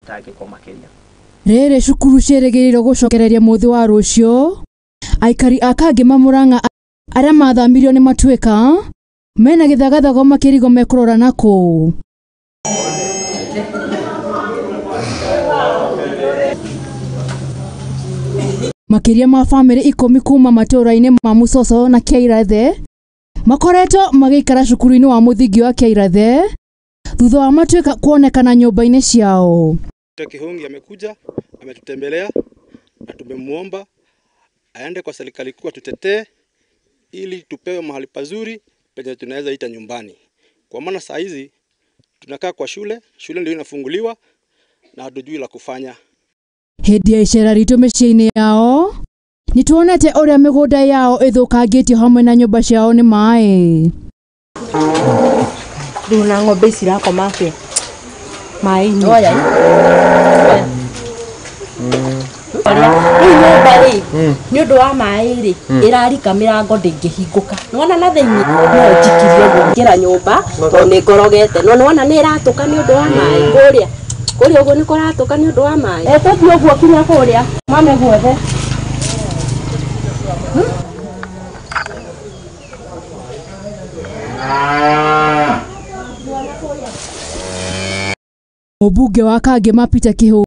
Mĩtangĩko makĩria. Rĩrĩ cukuru ciĩrĩgĩrĩirwo gũcokereria mũthĩ wa rũciũ, aikari a Kangema Murang'a arĩa mathamirio nĩ matuĩka mena gĩthagathago makĩrigwo mekũrora nakũ. Makĩria ma bamĩrĩ 10 kuma matũũra-inĩ ma Musoso na Kĩairathe makoretwo magĩikara cukuru-inĩ wa mũthingi wa Kĩairathe thutha wa matuĩka kuonekana nyũmba-inĩ ciao. Kihungi amekuja ametutembelea na tumemuomba aende kwa serikali kuu atutetee ili tupewe mahali pazuri penye tunaweza ita nyumbani. Kwa maana saa hizi tunakaa kwa shule, shule ndio inafunguliwa na hatujui la kufanya. Hĩndĩ ya icera ritũ mĩciĩ-inĩ yao nĩtuonete ũrĩa mĩgũnda yao ĩthũkangĩtio hamwe na nyũmba ciao nĩ maĩ. Rĩu na ng'ombe ici irakoma atĩa maĩ-inĩ? Rĩu nyũmba rĩ nĩ ũndũ wa maĩ rĩ ĩrarika mĩrango ndĩngĩhingũka. Nĩwona na thĩinĩ no njikirie ũguo ngĩra nyũmba tondũ nĩ ngorogete, no nĩwona nĩ ĩratũka nĩ ũndũ wa maĩ kũrĩa. Kũrĩa ũguo nĩ kũratũka nĩ ũndũ wa maĩ. Tũthiĩ ũguo kinya kũrĩa mame guothe. Mũmbunge wa Kangema Peter Kihungi